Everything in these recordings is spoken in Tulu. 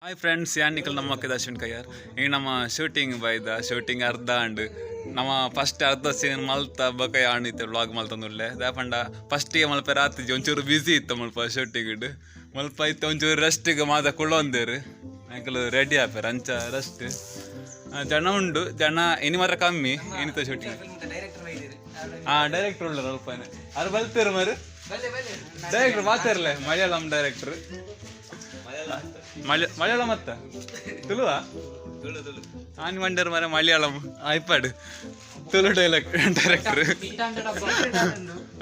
ಹಾಯ್ ಫ್ರೆಂಡ್ಸ್, ಯಾನ್ ನಿಕಲ್ ನಮ್ಮ ಅಶ್ವಿನ್ ಕಯ್ಯಾರ್. ಈ ನಮ್ಮ ಶೂಟಿಂಗ್ ಬೈದ. ಶೂಟಿಂಗ್ ಅರ್ಧ ಆಂಡ್. ನಮ್ಮ ಫಸ್ಟ್ ಅರ್ಧ ಸೀನ್ ಮಲ್ತ ಬೊಕ ಯಾನ್ ಇತ್ತೆ ವ್ಲಾಗ್ ಮಲ್ತೊಂದುಲ್ಲೆ. ದಾಯೆ ಪಂಡ ಫಸ್ಟಿಗೆ ಮಲ್ಪ ರಾತ್ರಿ ಒಂಚೂರು ಬ್ಯುಸಿ ಇತ್ತು ಮುಲ್ಪ ಶೂಟಿಂಗ್. ಮುಲ್ಪ ಇತ್ತೆ ಒಂಚೂರು ರೆಸ್ಟಿಗೆ ಮಾತ ಕುಳ್ಳೊಂದೇರು. ಎಂಕುಲು ರೆಡಿ ಆಪೆರ್, ಅಂಚ ರೆಸ್ಟ್. ಜನ ಉಂಡು, ಜನ ಇನಿ ಮಾತ್ರ ಕಮ್ಮಿ ಏನಿತ್ತ ಶೂಟಿಂಗ್. ಹಾ, ಡೈರೆಕ್ಟರ್ ಉಳ್ಳರು ಅಲ್ಪನೆ. ಅದು ಬಲ್ತೇರು ಮರು ಡೈರೆಕ್ಟರ್ ಮಾತಾರ್ಲೆ. ಮಲಯಾಳಂ ಡೈರೆಕ್ಟರ್. ಮಲಯಾಳಂ ಅತ್ತ, ತುಳುವಾ? ಆನ್ ವಂಡರ್ ಮರ ಮಲಯಾಳಂ ಐಪಾಡ್ ತುಳು ಡೈಲಾಗ್ ಡೈರೆಕ್ಟರ್.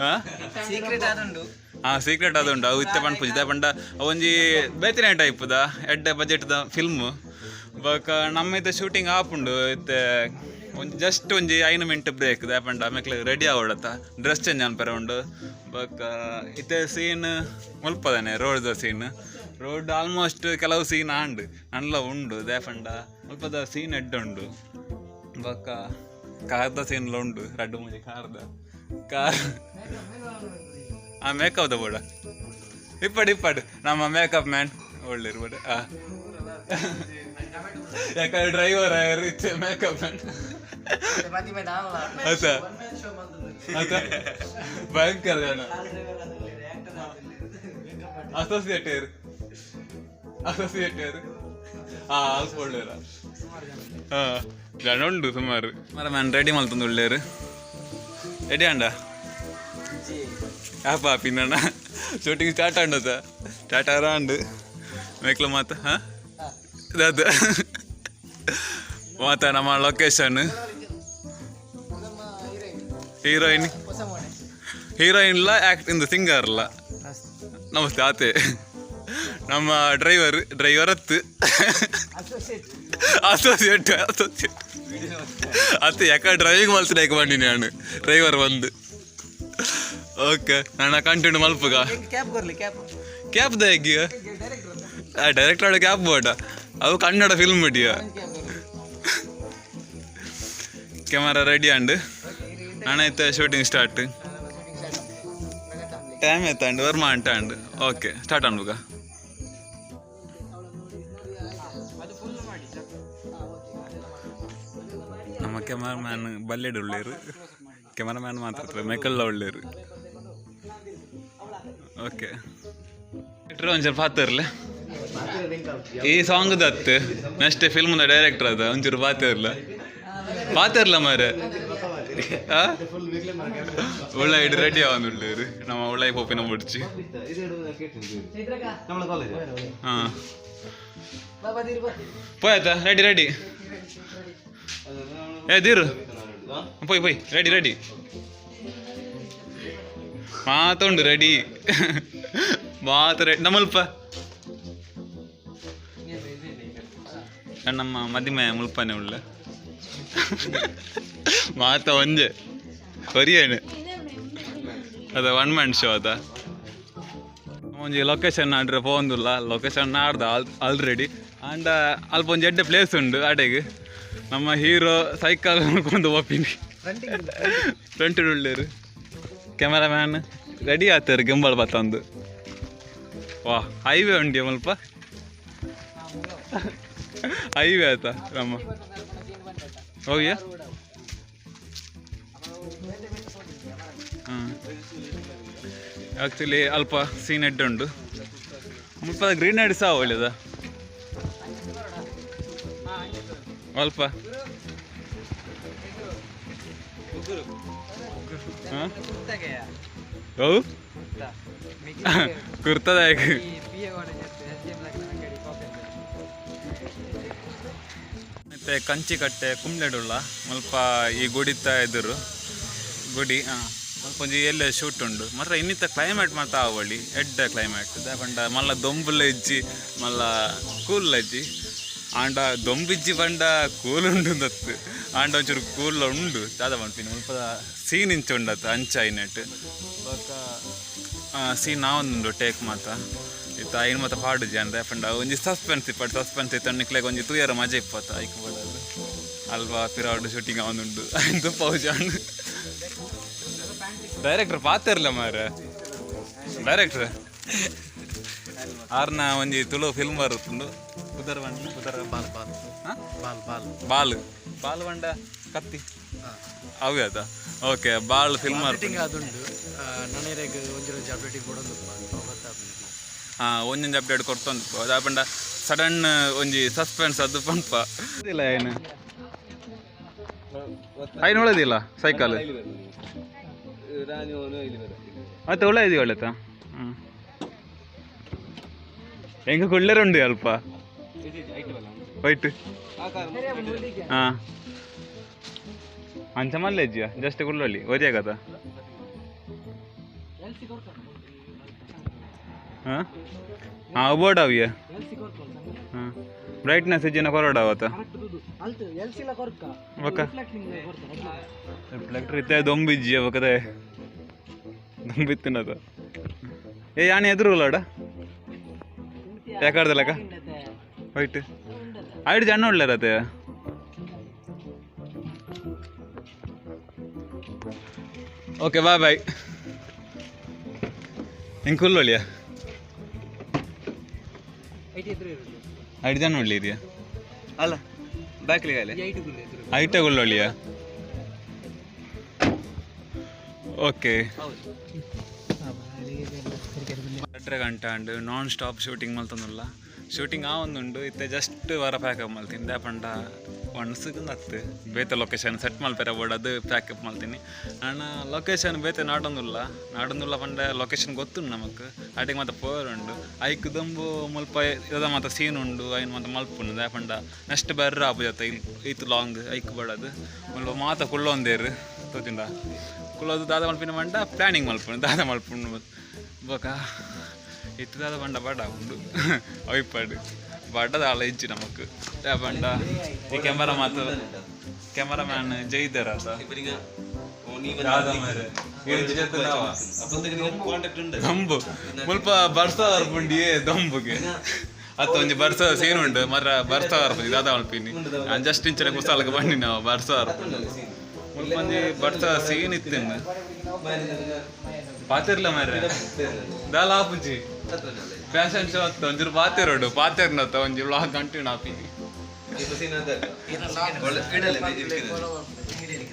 ಹಾ. ಸೀಕ್ರೆಟ್ ಆದುಂಡು. ಹಾ, ಸೀಕ್ರೆಟ್ ಆದುಂಡು. ಅವು ಇತ್ತೆ ಪನ್ಪುಜಿ. ದಾಯೆ ಪಂಡ ಒಂಜಿ ಬೇತಿನ ಟೈಪ್ದ ಎಡ್ಡೆ ಬಜೆಟ್ದ ಫಿಲ್ಮ್. ಬೊಕ ನಮ್ಮ ಇತ್ತೆ ಶೂಟಿಂಗ್ ಆಪುಂಡು. ಇತ್ತೆ ಒಂಜಿ ಜಸ್ಟ್ ಒಂಜಿ 5 ಮಿನಿಟ್ ಬ್ರೇಕ್. ದಾಯೆ ಪಂಡ ಮೆಕ್ಲೆ ರೆಡಿ ಆವಡತ್ತ, ಡ್ರೆಸ್ ಚೇಂಜ್ ಅನ್ಪೆರೆ ಉಂಡು. ಬೊಕ ಇತ್ತೆ ಸೀನ್ ಮುಲ್ಪದನೆ ರೋಡ್ದ ಸೀನ್. ರೋಡ್ ಆಲ್ಮೋಸ್ಟ್ ಕೆಲವು ಸೀನ್ ಆಂಡ್, ನನ್ಲ ಉಂಡು. ದಾಯೆ ಪಂಡ ಮುಲ್ಪದ ಸೀನ್ ಎಡ್ಡೆ ಉಂಡು. ಬೊಕ ಕಾರ್ದ ಸೀನ್ಲ ಉಂಡು, ರಡ್ಡ್ ಮೂಜಿ ಕಾರ್ದ ಕಾರ್. ಆ ಮೇಕಪ್ ಬೋಡ ಇಪ್ಪಡು ಇಪ್ಪಡು. ನಮ್ಮ ಮೇಕಪ್ ಮ್ಯಾನ್ ಒಳ್ಳೆ ಇರ್ಬೋಡು. ಆ ಯಾಕಂದ್ರೆ ಡ್ರೈವರ್ ಇತ್ತೆ ಮೇಕಪ್ ಮ್ಯಾನ್ ಅತ್ತ ಅತ್ತ. ಭಯಂಕರ ಜನ. Associate associate. ಹಾ, ಅಲ್ಪ ಒಳ್ಳೆರ. ಹಾ, ಜನ ಉಂಡು ಸುಮಾರು. ಮರ ಮ್ಯಾನ್ ರೆಡಿ ಮಲ್ತೊಂದು ಒಳ್ಳೆಯರು. ರೆಡಿ ಅಂಡ ಯಾಪ ಪಿನ್ನಣ್ಣ ಶೂಟಿಂಗ್ ಸ್ಟಾರ್ಟ್ ಆಂಡದ. ಸ್ಟಾರ್ಟ್ ಆಂಡ್ ಮೇಕ್ಲ ಮಾತ. ಹಾ, ಅದ ಮಾತ ನಮ್ಮ ಲೊಕೇಶನ್. ಹೀರೋಯಿನ್, ಹೀರೋಯಿನ್ ಇಲ್ಲ, ಆಕ್ಟ್ ಇಂದ ಸಿಂಗರ್ ಅಲ್ಲ. ನಮಸ್ತೆ. ಆತೆ ನಮ್ಮ ಡ್ರೈವರ್. ಡ್ರೈವರ್ ಅತ್ತು, ಅಸೋಸಿಯೇಟ್, ಅಸೋಸಿಯೇಟ್ ಅತ್ತೆ. ಯಾಕ ಡ್ರೈವಿಂಗ್ ಮಲ್ತಿನ ಬಂದಿನಿ ನಾನು ಡ್ರೈವರ್ ಬಂದು. ಓಕೆ, ನಾನು ಕಂಟಿನ್ಯೂ ಮಲ್ಪುಗ. ಕ್ಯಾಪ್ ಕೊರ್ಲಿ, ಕ್ಯಾಪ್. ಕ್ಯಾಪ್ the ಹೇಗೆ? ಡೈರೆಕ್ಟರ್ ಕ್ಯಾಪ್ ಬೋಡ. ಅವು ಕನ್ನಡ ಫಿಲ್ಮ್ ಇಡಿಯ. ಕ್ಯಾಮರಾ ರೆಡಿ ಅಂಡ್ ನಾನೈತೆ ಶೂಟಿಂಗ್ ಸ್ಟಾರ್ಟ್. ಟೈಮ್ ಎತ್ತಂಡು ವರ್ಮ ಅಂಟ ಅಂಡ್. ಓಕೆ, ಸ್ಟಾರ್ಟ್ ಅನ್ಬುಗ. ಅದು ಫುಲ್ ಮಾಡಿ. ನಮ್ಮ ಕ್ಯಾಮರಾಮ್ಯಾನ್ ಬಲ್ಲೆಡ್ ಉಳ್ಳೇರು. ಕ್ಯಾಮರಾಮ್ಯಾನ್ ಮಾತ್ರ ಮೆಕಲ್ಲ ಉಳ್ಳೇರು. ಓಕೆ, ಒಂಚೂರು ಪಾತಿರ್ಲೆ. ಈ ಸಾಂಗ್ ದತ್ತು ನೆಕ್ಸ್ಟ್ ಫಿಲ್ಮ್ ಡೈರೆಕ್ಟರ್ ಅದ. ಒಂಚೂರು ಪಾತಿರ್ಲ, ಪಾತಿರ್ಲ ಮಾರೆ. ಉಳ್ಳ ಇಡು ರೆಡಿ ಅವನು ಉಳ್ಳೇರು. ನಮ್ಮ ಉಳ್ಳಾಯಿ ಪೋಪಿನ ಮುಡ್ಚಿ. ಹಾ, ಪೋಯ್ ರೆಡಿ ರೆಡಿ. ಏ ದೀರು, ಪೋಯ್ ಪೋಯ್. ರೆಡಿ ರೆಡಿ ಮಾತುಂಡು. ರೆಡಿ ಮಾತು ರೆಡಿ. ನಮ್ಮಲ್ಪ ನಮ್ಮ ಮದಿಮೆ ಮುಲ್ಪನೆ ಉಳ್ಳ ಮಾತ ಒಂಜೆ ಹೊರಿಯೇನು ಅದ ಒನ್ ಮ್ಯಾನ್ ಶೋ ಅದ. ಒಂಜಿ ಲೊಕೇಶನ್ ಆಡ್ರೆ ಪೋಂದುಲ್ಲ. ಲೊಕೇಶನ್ ಆಡ್ದ ಆಲ್ರೆಡಿ. ಆಂಡ ಅಲ್ಪ ಒಂಜಿ ಎಡ್ಡೆ ಪ್ಲೇಸ್ ಉಂಡು. ಅಡೆಗ್ ನಮ್ಮ ಹೀರೋ ಸೈಕಲ್ ಕೊಂಡು ಪೋಪಿನಿ. ಫ್ರಂಟ್ ಉಳ್ಳೇರು. ಕ್ಯಾಮರಾಮ್ಯಾನ್ ರೆಡಿ ಆತಾರೆ ಗಿಂಬಲ್ ಬತ್ತಂದು. ವಾ, ಹೈವೇ ಉಂಡಿ ಮುಲ್ಪ. ಹೈವೇ ಆತ ನಮ್ಮ ಹೋಗಿಯಾ. ಹಾಂ, ಆ್ಯಕ್ಚುಲಿ ಅಲ್ಪ ಸೀನ್ ಎಡ್ಡೆ ಉಂಡು ಮುಲ್ಪ. ಗ್ರೀನ್ ಸಹ ಒಳ್ಳೇದ ಅಲ್ಪ. ಹಾಂ, how ಕುರ್ತದ. ಮತ್ತೆ ಕಂಚಿಕಟ್ಟೆ ಕುಂಬ್ಳೆಡುಳ್ಳ. ಮುಲ್ಪ ಈ ಗುಡಿತ ಎದುರು ಗುಡಿ. ಹಾಂ, ಮುಲ್ಪ ಒಂಜಿ ಎಲ್ಲ ಶೂಟ್ ಉಂಡು ಮಾತ್ರ. ಇನ್ನಿತ್ತ ಕ್ಲೈಮೇಟ್ ಮಾತ್ರ ಆವಳಿ ಎಡ್ಡೆ ಕ್ಲೈಮೇಟ್. ಪಂಡ ಮಲ್ಲ ದೊಂಬುಲ ಇಜ್ಜಿ, ಮಲ್ಲ ಕೂಲ್ ಇಜ್ಜಿ. ಆಂಡ ದೊಂಬಿಜ್ಜಿ ಪಂಡ ಕೂಲ್ ಉಂಡು ದತ್ತು. ಆಂಡ ಒಂಚೂರು ಕೂಲ್ ಉಂಡು. ದಾದ ಪನ್ಪಿನಿ, ಮುಲ್ಪದ ಸೀನ್ ಇಂಚ ಉಂಡತ್ತ ಅಂಚ ಐನೆಟ್. ಬೊಕ ಸೀನ್ ನಾವೊಂದುಂಡು ಟೇಕ್ ಮಾತ. ಇತ್ತ ಐನ್ ಮಾತ ಪಾಡುಜಿ ಅಂದ್ರೆ ಪಂಡ ಒಂಜಿ ಸಸ್ಪೆನ್ಸ್ ಇಪ್ಪಡು. ಸಸ್ಪೆನ್ಸ್ ಇತ್ತು ನಿಕ್ಲೆಗ್ ಒಂಜಿ ತೂಯರ ಮಜೆ ಇಪ್ಪತ್ತ. ಐಕ್ ಬೋಡದು ಅಲ್ವಾ ಪಿರಾಡ್ ಶೂಟಿಂಗ್ ಅವನುಂಡು ಐನ್ ಪೌಜ. ಡೈರೆಕ್ಟರ್ ಪಾತಿರ್ಲ ಮಾರೆ. ಡೈರೆಕ್ಟರ್ ಆರ್ನ ಒಂಜಿ ತುಳು ಫಿಲ್ಮ್ ಬರುತ್ತುಂಡು. ಪುದರ್ ಪಂಡ ಪುದರ್? Ball ball. ಹಾ? Ball ball. ಬಾಲ್ ಬಾಲ್ ಪಂಡ ಕತ್ತಿ ಅವೆ ಅದ. Okay, ball film. ಅಪ್ಡೇಟಿಂಗ್ ಅದುಂಡು. ನನರೆಗ್ ಒಂಜಿ ಒಂಜಿ ಅಪ್ಡೇಟಿಂಗ್ ಕೊಡೊಂದು ಗೊತ್ತಾಪುಂಡು. ಹಾಂ, ಒಂಜೊಂಜಿ ಅಪ್ಡೇಟ್ ಕೊಡ್ತೊಂದು. ಅದ ಪಂಡ ಸಡನ್ ಒಂಜಿ ಸಸ್ಪೆನ್ಸ್ ಅದು ಪಂಪ ಇಲ್ಲ. ಏನು ಐನು ಒಳ್ಳೇದಿಲ್ಲ ಸೈಕಲ್. ಮತ್ತೆ ಒಳ್ಳೆಯದು ಒಳ್ಳೆತ. ಹ್ಞೂ, ಹೆಂಗ ಕುಳ್ಳೇರುಂಡು ಅಲ್ಪ ವೈಟ್. ಹಾಂ, ಅಂಚ ಮಲ್ಲೆಜ್ಜಿಯ ಜಸ್ಟ್ ಕುಳ್ಳೊಳ್ಳಿ ಒರಿಯಾಗದ. ಹಾಂ ಹಾಂ, ಬೋರ್ಡ್ ಅವಿಯ. ಹಾಂ, ಬ್ರೈಟ್ನೆಸ್ ಇಜ್ಜಿನ ಕೊರಡಾವತ್ತ. ಬೊಕ್ಕ ರಿಫ್ಲೆಕ್ಟರ್ ಇತ್ತೆ ದೊಂಬಿಜ್ಜಿಯ ಬೊಕದೆ ದೊಂಬಿತ್ತಿನದ. ಏ ಯಾನೆ ಎದುರುಲಾಡ ಯಾಕಾಡ್ದಲಕ್ಕ ವೈಟ್ ಐದು ಜನ ಒಳ್ಳೆರತೆ. Okay, boy boy. ಹಿಂಗೆ ಕುಲ್ಲೊಳಿಯ ಐದು ಜನ ಒಳ್ಳೆ ಇದೆಯಾ? ಅಲ್ಲ, ಬ್ಯಾಕ್ಲಿಗೆ. ಐಟ ಕುಳ್ಳೊಳಿಯ. ಓಕೆ, 2.5 ಗಂಟೆ and non stop shooting ಮಲ್ತೊಂದುಲ್ಲ. Shooting ಆ ಒಂದುಂಡು ಇತ್ತೆ ಜಸ್ಟ್ ವರ ಪ್ಯಾಕಪ್ ಮಲ್ತೀನಿ. ದಾಯೆ ಪಂಡ ಒಣಸುಗ್ ಅತ್ತು ಬೇತೆ ಲೊಕೇಶನ್ ಸೆಟ್ ಮಲ್ಪೆರೆ ಬೋಡು, ಅದು ಪ್ಯಾಕಪ್ ಮಲ್ತೀನಿ. ನಾನು ಲೊಕೇಶನ್ ಬೇತೆ ನಾಡೊಂದುಲ್ಲ. ನಾಡೊಂದುಲ್ಲ ಪಂಡ ಲೊಕೇಶನ್ ಗೊತ್ತುಂಡು ನಮಕ್, ಅಟಿಗೆ ಮಾತ ಪೋರುಂಡು. ಐಕ್ ದುಂಬು ಮುಲ್ಪ ಇದ ಮಾತ ಸೀನ್ ಉಂಡು, ಐನ್ ಮಾತ ಮಲ್ಪುಂಡು. ದಾಯೆ ಪಂಡ ನೆಕ್ಸ್ಟ್ ಬರ್ರ ಆಪುಜತ್ತ ಈತ್ ಲಾಂಗ್ ಐಕ್ ಬಡದು. ಮುಲ್ಪ ಮಾತ ಕುಳ್ಳೊಂದೇರು ತೋಜಿಂಡ ಕುಳ್ಳೋದು. ದಾದ ಮಲ್ಪಿನ ಪಂಡ ಪ್ಲ್ಯಾನಿಂಗ್ ಮಲ್ಪುಂಡು, ದಾದ ಮಲ್ಪುಂಡು. ಬೊಕ ಇತ್ತು ದಾದ ಪಂಡ ಬಡ ಉಂಡು ಅವಿಪಾಡು ಬಡದ ಆಳ ಇಜ್ಜಿ ನಮಕ್. ದಾಯೆ ಪಂಡ ಈ ಕ್ಯಾಮರಾ ಮಾತ ಕ್ಯಾಮರಾಮ್ಯಾನ್ ಜೈದರ್ ಆತ. ದಂಬು ಮುಲ್ಪ ಬರ್ಸ ಬರ್ಪುಂಡಿಯೇ ದಂಬುಗೆ ಅತ್ತ ಒಂಜಿ ಬರ್ಸ ಸೀನ್ ಉಂಡು ಮಾತ್ರ. ಬರ್ಸ ಬರ್ಪುಂಡಿ ದಾದ ಮಲ್ಪಿನಿ? ಜಸ್ಟ್ ಇಂಚನೆ ಕುಸಾಲಕ್ಕೆ ಬನ್ನಿ. ನಾವು ಬರ್ಸ ಬರ್ಪುಂಡು. ಮುಲ್ಪ ಒಂಜಿ ಬರ್ಸ ಸೀನ್ ಇತ್ತಿಂದು ಪಾತಿರ್ಲ ಮಾರ್ರೆ ದಾಲ ಆಪುಜಿ. ಫ್ಯಾಷನ್ ಶೋ ಅತ್ತ ಒಂಜೂರು ಪಾತೆರೋಡು ಪಾತೆರ್ನತ್ತ ಒಂಜಿ ವ್ಲಾಗ್ ಕಂಟಿನ್ಯೂ ಆಪಿನಿ.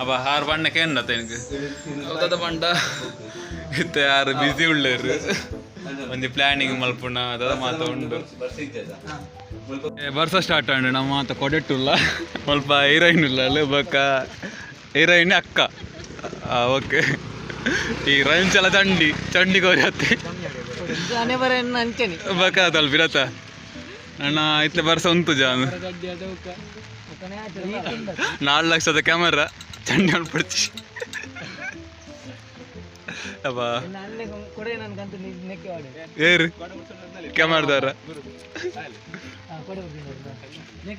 ಅಪ್ಪ ಆರು ಬಣ್ಣ ಕೇಂದ್ರ എനിക്ക് ದಾದ ಪಂಡ ಇತ್ತೆ ಯಾರು ಬ್ಯುಸಿ ಉಳ್ಳೇರು. ಒಂಜಿ ಪ್ಲಾನಿಂಗ್ ಮಲ್ಪುಣ ದಾದ ಮಾತ ಉಂಡು. ಏ, ಬರ್ಸ ಸ್ಟಾರ್ಟ್ ಆಂಡ್. ನಮ್ಮ ಮಾತ ಕೊಡೆಟ್ಟುಲ್ಲ. ಸ್ವಲ್ಪ ಹೀರೋಯಿನ್ ಇಲ್ಲ ಅಲ್ಲ. ಬೊಕ್ಕ ಹೀರೋಯಿನ್ ಅಕ್ಕ. ಓಕೆ, ಈ ರಂಚಲ ಚಂಡಿ ಚಂಡಿ ಕೋರಿ ಅತ್ತೆ. ಅಂಚನಿ. ಬೊಕ್ಕ ತಲ್ಪಿರತ್ತ ಅಣ್ಣ ಇತ್ಲೆ ಬರ್ಸ ಉಂತು ಜಾನು. 4 ಲಕ್ಷದ ಕ್ಯಾಮರಾ ಚಂಡಿ ಮಲ್ಪಡ್ಚಿ ಅಬ್ಬಾ. ಏರು ಕ್ಯಾಮರಾದಾರ.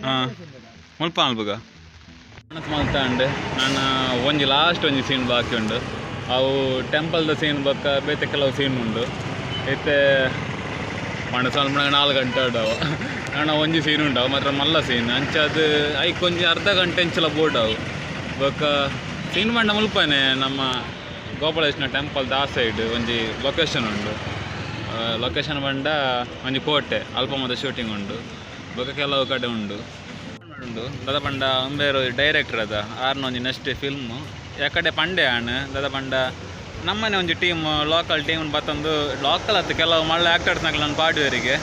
ಹಾಂ, ಮುಲ್ಪ ಅಲ್ಬಗ ಮಲ್ತಾಂಡ್. ನಾನು ಒಂಜಿ ಲಾಸ್ಟ್ ಒಂಜಿ ಸೀನ್ ಬಾಕಿ ಉಂಡು. ಅವು ಟೆಂಪಲ್ದ ಸೀನ್ ಬೊಕ್ಕ ಬೇತೆ ಕೆಲವು ಸೀನ್ ಉಂಡು. ಇತ್ತೆ ಪಂಡ ಸ್ವಲ್ಪ 4 ಗಂಟೆ ಉಂಡವು. ನಾನು ಒಂಜಿ ಸೀನ್ ಉಂಡು, ಅವು ಮಾತ್ರ ಮಲ್ಲ ಸೀನ್. ಅಂಚ ಅದು ಐಕ್ ಒಂಜಿ ಅರ್ಧ ಗಂಟೆ ಇಂಚಲ ಬೋರ್ಡ್ ಅವು. ಬೊಕ್ಕ ಸೀನ್ ಪಂಡ ಮುಲ್ಪನೆ ನಮ್ಮ ಗೋಪಾಲಕೃಷ್ಣ ಟೆಂಪಲ್ದ ಆ ಸೈಡ್ ಒಂಜಿ ಲೊಕೇಶನ್ ಉಂಡು. ಲೊಕೇಶನ್ ಪಂಡ ಒಂಜಿ ಕೋಟೆ, ಅಲ್ಪ ಮಾತ ಶೂಟಿಂಗ್ ಉಂಡು. ಬೊಕ್ಕ ಕೆಲವು ಕಡೆ ಉಂಡು ಉಂಡು. ದಾದ ಪಂಡ ಅಂಬೇರು ಡೈರೆಕ್ಟರ್ ಅದ ಆರ್ನ ಒಂಜಿ ನೆಕ್ಸ್ಟ್ ಫಿಲ್ಮ್ ಯಾಕಡೆ ಪಂಡೆ ಆಣ್. ದಾದ ಪಂಡ ನಮ್ಮನೆ ಒಂಜಿ ಟೀಮ್, ಲೋಕಲ್ ಟೀಮ್ ಬತ್ತೊಂದು ಲೋಕಲ್ ಅತ್ತು ಕೆಲವು ಮಲ್ಲ ಆ್ಯಕ್ಟರ್ಸ್ ನಕಲನ್ನು ಪಾಡುವರಿಗೆ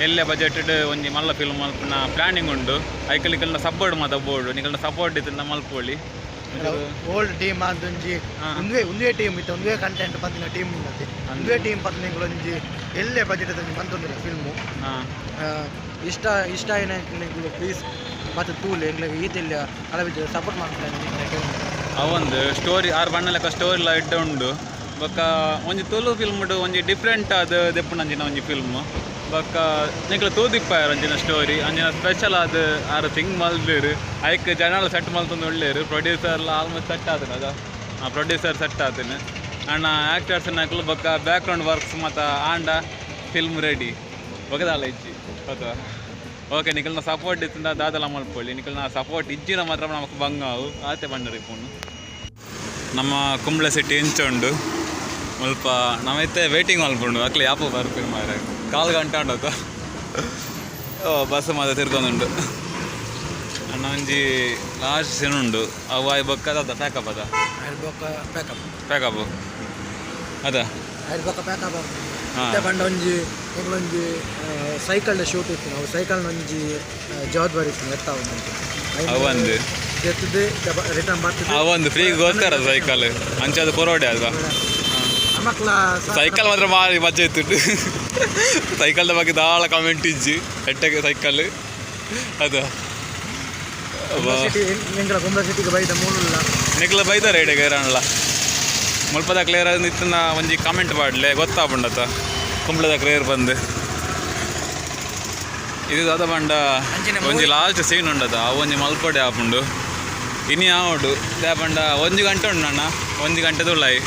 ಎಲ್ಲೆ ಬಜೆಟ್ ಒಂಜಿ ಮಲ್ಲ ಫಿಲ್ಮ್ ಮಲ್ಪುನ ಪ್ಲಾನಿಂಗ್ ಉಂಡು. ಐಕಲ್ ನಿಕಲ್ನ ಸಪೋರ್ಟ್ ಮಾತ ಬೋರ್ಡು. ನಿಕಲ್ನ ಸಪೋರ್ಟ್ ಇತ್ತಿಂದ ಮಲ್ಪೊಳಿ. ಓಲ್ಡ್ ಟೀಮ್ ಆದೊಂಜಿ ಒಂದುವೇ ಒಂದುವೇ ಟೀಮ್ ಇತ್ತು, ಒಂದುವೇ ಕಂಟೆಂಟ್ ಪಂತಿನ ಟೀಮ್ ಉಂಡತೆ. ಒಂದುವೇ ಟೀಮ್ ಪಂತಿನ ಒಂಜಿ ಎಲ್ಲೆ ಬಜೆಟ್ ಒಂಜಿ ಮಂತೊಂದಿಲ್ಲ ಫಿಲ್ಮು. ಇಷ್ಟ ಇಷ್ಟ ಏನ ಪ್ಲೀಸ್ ಮತ್ತು ತೂಲೆ ಎಂಗ್ಲಿಗೆ ಈತೆಲ್ಲ ಅಲವಿದ್ದ ಸಪೋರ್ಟ್ ಮಾಡ್ತಾರೆ. ಅವೊಂದು ಸ್ಟೋರಿ ಆರು ಬಣ್ಣ ಲೆಕ್ಕ ಸ್ಟೋರಿ ಎಲ್ಲ ಇಡ್ಡ ಉಂಡು. ಬೊಕ್ಕ ಒಂಜಿ ತುಳು ಫಿಲ್ಮ್ ಒಂಜಿ ಡಿಫ್ರೆಂಟ್ ಆದ ದೆಪ್ಪುನಂಚಿನ ಒಂಜಿ ಫಿಲ್ಮ್. ಬೊಕ್ಕ ನಿಕ್ಲ ತೂದಿಪ್ಪಾಯರ್ ಅಂಚಿನ ಸ್ಟೋರಿ ಅಂಚಿನ ಸ್ಪೆಷಲ್ ಆದ್ ಆರು ಥಿಂಗ್ ಮಲ್ದೇರು. ಐಕ್ ಜನಲ ಸೆಟ್ ಮಲ್ತೊಂದು ಒಳ್ಳೇರು. ಪ್ರೊಡ್ಯೂಸರ್ ಆಲ್ಮೋಸ್ಟ್ ಸೆಟ್ ಆತನ ಅದ. ಆ ಪ್ರೊಡ್ಯೂಸರ್ ಸೆಟ್ ಆತನ ಅಣ್ಣ ಆ್ಯಕ್ಟರ್ಸ್ ನಕಲು. ಬೊಕ್ಕ ಬ್ಯಾಕ್ಗ್ರೌಂಡ್ ವರ್ಕ್ಸ್ ಮಾತ ಆಂಡ ಫಿಲ್ಮ್ ರೆಡಿ. ಬೊಕದಾಲ ಇಜ್ಜಿ ಅಥವಾ ಓಕೆ. ನಿಕಲ್ನ ಸಪೋರ್ಟ್ ಇತ್ತಿಂದ ದಾದಲ ಮಲ್ಪೊಳ್ಳಿ. ನಿಕಲ್ನ ಸಪೋರ್ಟ್ ಇಜ್ಜಿನ ಮಾತ್ರ ನಮಕ್ ಬಂಗ ಅವು ಆತೆ ಬಂಡರಿ ಪೋನು. ನಮ್ಮ ಕುಂಬ್ಳೆ ಸಿಟಿ ಇಂಚ ಉಂಡು. ಮುಲ್ಪ ನಮೈತೆ ವೇಟಿಂಗ್ ಮಲ್ಪುಂಡು. ಅಕ್ಲೆ ಯಾಪ ಬರ್ಪಿನ ಮಾರೆ. ಕಾಲು ಗಂಟೆ ಉಂಡತ. ಬಸ್ ಮಾತ ತಿರ್ಗೊಂದುಂಡು. ಅಣ್ಣ ಒಂಜಿ ಲಾಸ್ಟ್ ಸೀನ್ ಉಂಡು. ಅವು ಆಯ್ ಬೊಕ್ಕ ಅದ ಪ್ಯಾಕಪ್ ಅದ. ಬೊಕ್ಕ ಪ್ಯಾಕಪ್. ಪ್ಯಾಕಪ್ ಅದ. ಆಯ್ತು, ಬೊಕ್ಕ ಪ್ಯಾಕಪ್. ಹಾ. ಇತ್ತೆ ಪಂಡ ಒಂಜಿ ಎಂಕ್ಲೊಂಜಿ ಸೈಕಲ್ದ ಶೂಟ್ ಇತ್ತು. ಅವು ಸೈಕಲ್ನ ಒಂಜಿ ಜವಾಬ್ದಾರಿ ಇತ್ತು ಎತ್ತಾವ. ಅವಂದು ಎತ್ತದು ರಿಟರ್ನ್ ಬರ್ತದೆ. ಅವಂದು ಫ್ರೀ ಗೊತ್ತಾರ ಸೈಕಲ್ ಅಂಚಾದ ಕೊರೋಡೆ ಅಲ್ವಾ? ಮಕ್ಕಳ. ಸೈಕಲ್ ಮಾತ್ರ ಭಾರಿ ಮಜಾ ಇತ್ತು. ಸೈಕಲ್ದ ಬಗ್ಗೆ ದಾಳ ಕಾಮೆಂಟ್ ಇಜ್ಜಿ. ಎಟ್ಟಗೆ ಸೈಕಲ್ ಅದ. ಸಿಟಿ ಎಂಕಲ ಕುಂಬ್ಳ ಸಿಟಿಗೆ ಬೈದ ಮೂಲುಲ್ಲ. ನಿಕ್ಲ ಬೈದಾರ ಇಡೆಗೆ ಇರಲ್ಲ. ಮುಲ್ಪದ ಕ್ಲಿಯರ್ ಇತ್ತನ ಒಂಜಿ ಕಾಮೆಂಟ್ ಪಾಡ್ಲೆ, ಗೊತ್ತಾಪುಂಡತ ಕುಂಬ್ಳದ ಕ್ಲಿಯರ್ ಬಂದು. ಇದು ದಾದ ಪಂಡ ಒಂಜಿ ಲಾಸ್ಟ್ ಸೀನ್ ಉಂಡತ, ಅವು ಒಂಜಿ ಮಲ್ಪಡೆ ಆಪುಂಡು. ಇನಿ ಆವಡು ದಾದ ಪಂಡ ಒಂಜಿ ಗಂಟೆ ಉಂಡು ಅಣ್ಣ, ಒಂಜಿ ಗಂಟೆ ತುಳ್ಳಾಯಿ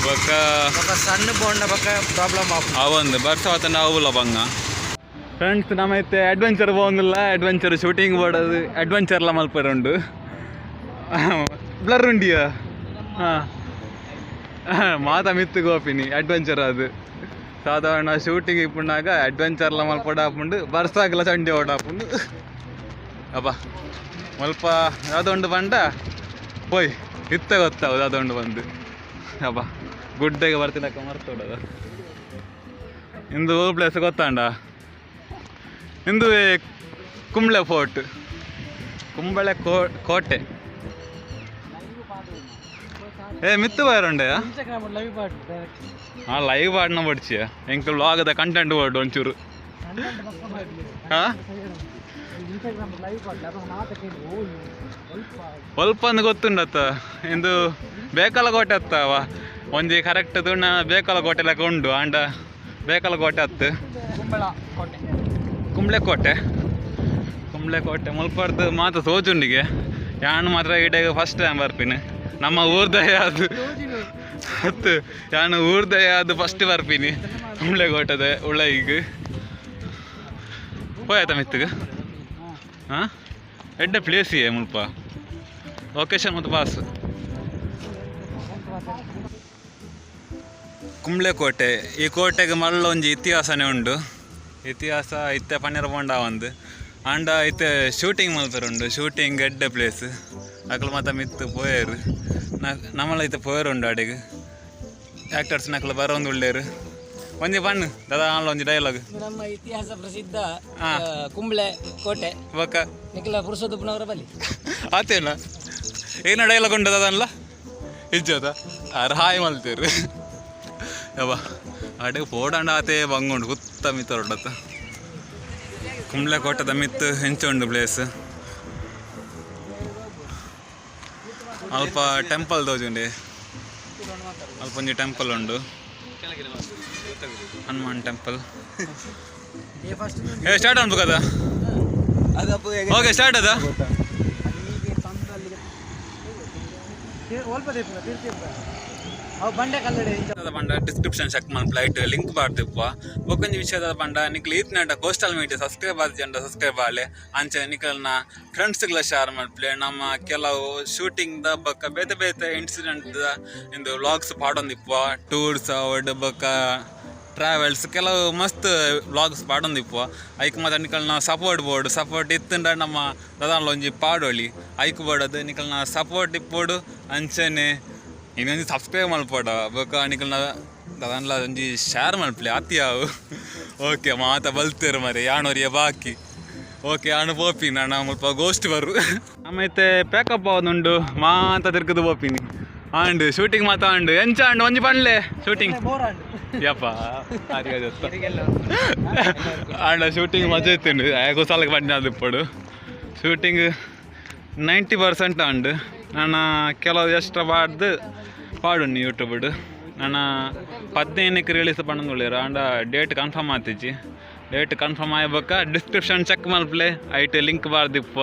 ಬೊಕ್ಕ. ಬೊಕ್ಕ ಸಣ್ಣ ಬೋಂಡ ಬೊಕ್ಕ ಪ್ರಾಬ್ಲಮ್ ಆಪುಂಡು. ಅವೊಂದು ಬರ್ಸ ಆತಂಡ ಅವುಲ ಬಂಗ. ಫ್ರೆಂಡ್ಸ್, ನಮ್ಮ ಇತ್ತೆ ಅಡ್ವೆಂಚರ್ ಪೋವೊಂದುಲ್ಲ. ಅಡ್ವೆಂಚರ್ ಶೂಟಿಂಗ್ ಬೋಡದು, ಅಡ್ವೆಂಚರ್ಲ ಮಲ್ಪರೆ ಉಂಡು. ಬ್ಲರ್ ಉಂಡಿಯ ಹಾಂ ಮಾತ ಮಿತ್ತು ಗೋಪಿನಿ. ಅಡ್ವೆಂಚರ್ ಅದು ಸಾಧಾರಣ ಶೂಟಿಂಗ್ ಇಪ್ಪುಂಡಾಗ ಅಡ್ವೆಂಚರ್ಲ ಮಲ್ಪಡ ಆಪುಂಡು, ಬರ್ಸಾಗಲ ಚಂಡಿ ಓಡಾಪುಂಡು. ಅಬ್ಬ, ಮಲ್ಪ ಯಾವ್ದೋ ಬಂಡ ಪೋಯ್ ಇತ್ತ ಗೊತ್ತಾವು ಅದೊಂಡು ಬಂದು. ಅಬ್ಬ, ಗುಡ್ಡೆಗೆ ಬರ್ತಿನಕ್ಕ ಮರ್ತೋಡದ. ಇಂದು ಪ್ಲೇಸ್ ಗೊತ್ತಾಂಡ? ಇಂದುವೆ ಕುಂಬ್ಳೆ ಫೋರ್ಟ್, ಕುಂಬಳೆ ಕೋಟೆ. ಏ ಮಿತ್ತು ಬಾರುಂಡೆ. ಇನ್ಸ್ಟಾಗ್ರಾಮ್ ಲೈವ್ ಪಾಡ್ ಡೈರೆಕ್ಟ್. ಆ ಲೈವ್ ಪಾಡ್ನ ಬಡ್ಚಿಯ ಎಂಕ್ ವ್ಲಾಗದ ಕಂಟೆಂಟ್ ಬೋರ್ಡ್ ಒಂಚೂರು. ಹಾ. ಇನ್ಸ್ಟಾಗ್ರಾಮ್ ಲೈವ್ ಪಾಡ್ಲೆ ಅಪ್ಪ ಮಾತ ಕೇಳಿ ಓ ಸ್ವಲ್ಪ. ಒಲ್ಪ ಅಂದ್ ಗೊತ್ತುಂಡತ್ತ. ಇಂದು ಬೇಕಲ ಕೋಟೆ ಅತ್ತವ ಒಂಜಿ ಕರೆಕ್ಟ್ ತುಣ್ಣ ಬೇಕಲ ಕೋಟೆ ಲೆಕ್ಕ ಉಂಡು. ಆಂಡ ಬೇಕಲ ಕೋಟೆ ಅತ್ತು. ಕುಂಬಳ ಕೋಟೆ. ಕುಂಬ್ಳೆ ಕೋಟೆ, ಕುಂಬ್ಳೆ ಕೋಟೆ ಮುಲ್ಪರ್ದು ಮಾತ ಸೋಜುಂಡಿಗೆ. ಯಾನ್ ಮಾತ್ರ ಇಡೆಗ್ ಫಸ್ಟ್ ಟೈಮ್ ಬರ್ಪಿನಿ. ನಮ್ಮ ಊರ್ದ ಯಾವ್ದು ಹತ್ತು ಯಾನು ಊರ್ದ ಯಾವ್ದು ಫಸ್ಟ್ ಬರ್ಪಿನಿ ಕುಂಬ್ಳೆ ಕೋಟೆದ ಉಳ್ಳೈಗ್. ಪೋಯಾತ ಮಿತ್ತುಗ್. ಹಾಂ, ಎಡ್ಡೆ ಪ್ಲೇಸ್ ಇಯೇ ಮುಲ್ಪ, ಲೊಕೇಶನ್ ಮತ್ತು ಪಾಸ್. ಕುಂಬ್ಳೆ ಕೋಟೆ, ಈ ಕೋಟೆಗೆ ಮಲ್ಲ ಒಂಜಿ ಇತಿಹಾಸನೇ ಉಂಡು. ಇತಿಹಾಸ ಇತ್ತೆ ಪನ್ನೆರ ಪೋಂಡ ಒಂದು. ಆಂಡ ಇತ್ತೆ ಶೂಟಿಂಗ್ ಮಲ್ಪೆರುಂಡು, ಶೂಟಿಂಗ್ ಎಡ್ಡೆ ಪ್ಲೇಸ್. ಅಕುಲು ಮಾತ ಮಿತ್ತು ಪೋಯೆರು. ನಮ್ಮಲ ಇತ್ತೆ ಪೋಯೆರು ಉಂಡು ಅಡೆಗ್. ಆ್ಯಕ್ಟರ್ಸ್ ನಕಲು ಬರೋಂದು ಉಳ್ಳೇರು. ಒಂಜಿ ಪಣ್ಣು ದಾದಾ ಆನ್ಲ ಒಂಜಿ ಡೈಲಾಗ್. ಇದು ನಮ್ಮ ಇತಿಹಾಸ ಪ್ರಸಿದ್ಧ ಹಾ. ಕುಂಬ್ಳೆ ಕೋಟೆ. ಬೊಕ್ಕ? ನಿಖಿಲ ಪುರುಷೋತ್ತಪ್ಪನವರ ಬಲಿ. ಆತೇನ ಏನ ಡೈಲಾಗ್ ಉಂಡು ದಾದನ್ಲ ಇಜ್ಜದ ಆರ್ ಹಾಯ್ ಮಲ್ತೇರು. ಯವ್ವ, ಅಡೆ ಪೋಡಂಡ ಆತೆ ಬಂಗುಂಡು ಗುತ್ತ ಮಿತ್ತರೊಡತ್ತ. ಕುಂಬ್ಳೆ ಕೋಟೆದ ಮಿತ್ತು ಹೆಂಚ ಉಂಡು ಪ್ಲೇಸ್. ಅಲ್ಪ ಟೆಂಪಲ್ ತೋಜುಂಡೆ. ಅಲ್ಪ ಒಂಜಿ ಟೆಂಪಲ್ ಉಂಡು, ಹನುಮಾನ್ ಟೆಂಪಲ್. ಏ ಸ್ಟಾರ್ಟ್ ಅನ್ಬೇಕದ. ಓಕೆ, ಸ್ಟಾರ್ಟ್ ಅದ. ಒಲ್ಪ ದೇಪುನ ತೀರ್ಥ ಅವು ಬಂಡೆ ಕಲ್ಲಡೆ ಇಂಚ. ಪಂಡ ಡಿಸ್ಕ್ರಿಪ್ಷನ್ ಚೆಕ್ ಮನ್ಪುಲ, ಲಿಂಕ್ ಬಾರ್ದಿಪ್ಪ. ಬೊಕ್ಕೊಂಜಿ ವಿಷಯದ ಪಂಡ ನಿಕ್ಲು ಈತ್ನಟ ಕೋಸ್ಟಲ್ ಮೀಡಿಯಾ ಸಬ್ಸ್ಕ್ರೈಬ್ ಆದಿಜಂಡ ಸಬ್ಸ್ಕ್ರೈಬ್ ಆಲೆ. ಅಂಚೆ ನಿಕಲ್ನ ಫ್ರೆಂಡ್ಸ್ಗಳ ಶೇರ್ ಮನ್ಪುಲೆ. ನಮ್ಮ ಕೆಲವು ಶೂಟಿಂಗ್ ದ ಬೊಕ್ಕ ಬೇತೆ ಬೇತೆ ಇನ್ಸಿಡೆಂಟ್ the ಇಂದು ವ್ಲಾಗ್ಸ್ ಪಾಡೊಂದಿಪ್ಪ. ಟೂರ್ಸ್ ಅವಡ್ ಬೊಕ್ಕ ಟ್ರಾವೆಲ್ಸ್ ಕೆಲವು ಮಸ್ತ್ ವ್ಲಾಗ್ಸ್ ಪಾಡೊಂದಿಪ್ಪ. ಐಕ್ ಮಾತ ನಿಕಲ್ನ ಸಪೋರ್ಟ್ ಬೋರ್ಡ್. ಸಪೋರ್ಟ್ ಇತ್ತುಂಡ ನಮ್ಮ ದಾದಾನ್ಲ ಒಂಜಿ ಪಾಡೊಳಿ. ಐಕ್ ಬೋಡದು ನಿಕಲ್ನ ಸಪೋರ್ಟ್ ಇಪ್ಪೊಡು. ಅಂಚನೆ ಇನ್ನೊಂಜಿ ಸಬ್ಸ್ಕ್ರೈಬ್ ಮಲ್ಪಡ ಬೊಕ್ಕ ನಿಕಲ್ನ ದಾದಾನ್ಲ ಒಂಜಿ ಶೇರ್ ಮಲ್ಪಲೆ ಅತಿ ಯಾವು. ಓಕೆ, ಮಾತ ಬಲ್ತೇರು ಮರೆ ಯಾಣೋರಿಯ ಬಾಕಿ. ಓಕೆ, ಯಾನು ಪೋಪಿನಿ ನಾನು. ಮುಲ್ಪ ಗೋಸ್ಟ್ ಬರು. ಆಮೇತೆ ಪ್ಯಾಕಪ್ ಆವೊಂದುಂಡು. ಮಾತ ತಿರ್ಗದು ಪೋಪಿನಿ. ಆಂಡ್ ಶೂಟಿಂಗ್ ಮಾತ ಆಂಡ್. ಎಂಚ ಆಂಡ್ ಒಂಜಿ ಪನ್ಲೆ ಶೂಟಿಂಗ್? ಬೋರ್ ಆಂಡ್. ಯಪ್ಪ, ಆಂಡ ಶೂಟಿಂಗ್ ಮಜಾ ಇತ್ತುಂಡು. ಕುಸಾಲಕ್ಕೆ ಪಂಡ ಇಪ್ಪಡು. ಶೂಟಿಂಗ್ 90% ಆಂಡ್. ನಾನು ಕೆಲವು ಎಕ್ಸ್ಟ್ರಾ ಪಾಡ್ದು ಪಾಡುಂಡು ಯೂಟ್ಯೂಬ್ಡ್. ನಾನು 15ಕ್ಕೆ ರಿಲೀಸ್ ಪಂಡೊಂದುಲ್ಲೆರ್. ಆಂಡ ಡೇಟ್ ಕನ್ಫರ್ಮ್ ಆತಿಜಿ. ಡೇಟ್ ಕನ್ಫರ್ಮ್ ಆಯ್ಬೊಕ್ಕ ಡಿಸ್ಕ್ರಿಪ್ಷನ್ ಚೆಕ್ ಮಲ್ಪಲೆ, ಐಟ್ ಲಿಂಕ್ ಬಾರ್ದಿಪ್ಪ.